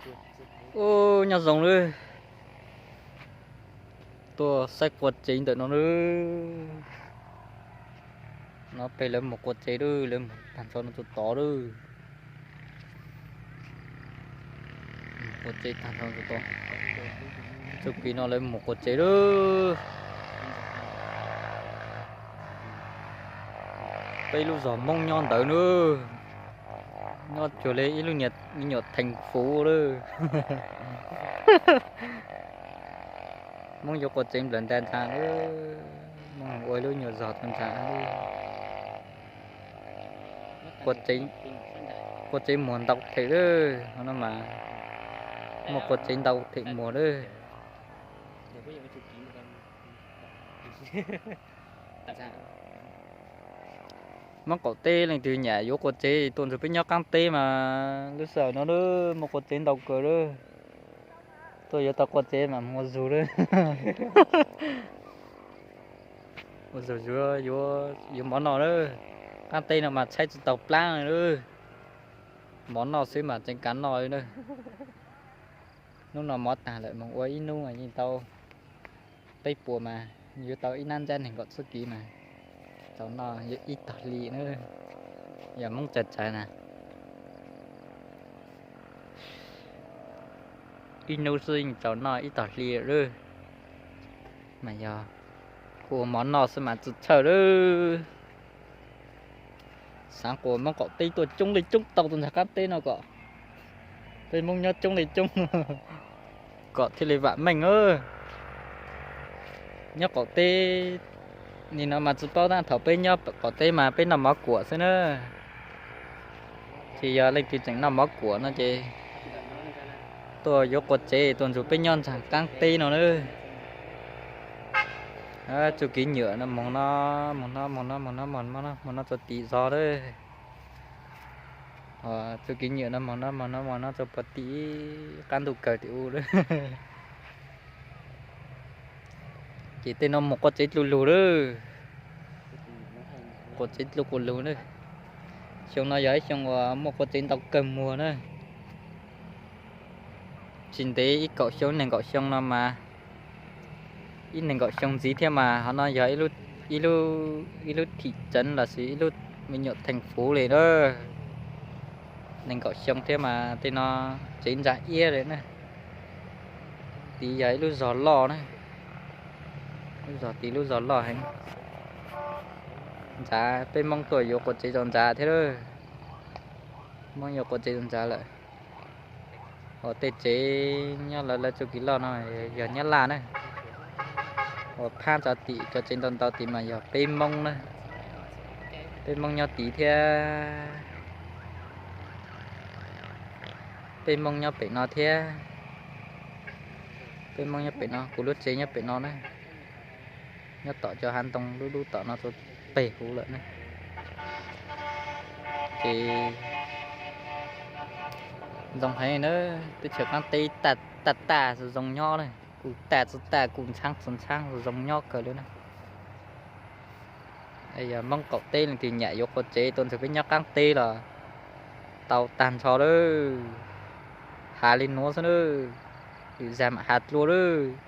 Ub, nyob zoo lawm. Tuaj saib qua tsev ntawm no lawm. No peb lawv mus qua tsev lawm, lawv mus tag nrho no tus tod lawm. Mus qua tsev tag nrho tus tod. Txuj kev no lawv mus qua tsev lawm. Peb lub zos Hmoob nyob ntawd na. Nyob cuag li ib lub me nyuam theem fuv lawm. Hmoob yuav qua tsev nplawm ntais ntag. Hmoob ua ib lub nyuam zos tau ntag. Qua tsev muag ntau them lawm no mas. Muaj qua tsev ntau them muag lawm. Hmoob qaum teb leej twg nyiam yuav qua tsev tuaj nrog peb nyob qaab teb mas lub sij hawm no muaj qua tsev ntau kawg lawm. Tuaj yuav tau qua tsev mas mus ua zug lawm. Ua zug yuav, yuav mov noj lawm. Qaab teb no mas tshaib tsi tau plaab lawm. Mov noj xwb mas tseem kav noj na. Hnub no mov tag lawm, moog ua ib hnub mas yeej tau peb puas mas, yuav tau ib hnab ntsab neeg nkaum txuj kev mas tau noj ib tog hli na. Yog Hmoob txawj txawj na, ib hnub xwb yeej tau noj ib tog hli lawm. Mas yog kuv ua mov noj xwb mas tsi txhawj lawm. Xaav kuas Hmoob qaum teb tuaj coob leej coob tau tuaj ntag qaab teb no kom peb Hmoob nyob coob leej coob kom thiaj li vaam meej. Nyob qaum teb nim no mas tsi paub tab, thaum peb nyob qaum teb mas peb noj mov kuam xwb na. Ces yog leej twg tseem noj mov kuam no ces tuaj yuav qua tsev tuaj nrug peb nyob ntag qaab teb no na. Txuj kev nyuam no moog no, moog no, moog no, moog no, moog no, moog no txug tim zog lawm. Txuj kev nyuam no moog no, moog no, moog no txug puag tim qaab ntuj kawg tim ub lawm. Ces tej no moog qua tsev dlua lug lawm. Qua tsev dlua quas lug na. Xyoo no yog ib xyoo uas muaj qua tsev ntau kawg muag na. Tsis ntev ib kaum xyoo nees nkaum xyoo no mas, ib nees nkaum xyoo ntxiv thiab mas hov no yog ib lub thim tsev lossis ib lub me nyuam theem fuv li na. Nees nkaum xyoo thiab mas tej no tsev ntsa iab li na. Tid yog ib lub zog loj na, lub zog tid lub zog loj heev. Ntxav peb Hmoob tuaj yuav qua tsev rau ntxav thiab lawm. Hmoob yuav qua tsev rau ntxav lawm. Uas tej tsev nyob lawv lawv txuj kev loj no yog Nyab Laj na. Uas phab tso tim cov tsev ntau ntau tid mas yog peb Hmoob na. Peb Hmoob nyob tid thiab. Peb Hmoob nyob pem no thiab. Peb Hmoob nyob pem no, kuv lub tsev nyob pem no na. Nyob tom cov hav ntoo dub dub tom no txog peg huv lawm na. Ces ntxoov heev na, teb chaws qaab teb tag tag zoo nyob na, kuj tag txhua tag, kuj ntxhaab txhua ntxhaab, zoo nyob kawg li na. Yog Hmoob qaum teb leej twg nyam yuav qua tsev tuaj nrug peb nyob qaab teb los tau tag nrho lawm. Has li nuav xwb na, lwm zag mam has dlua lawm.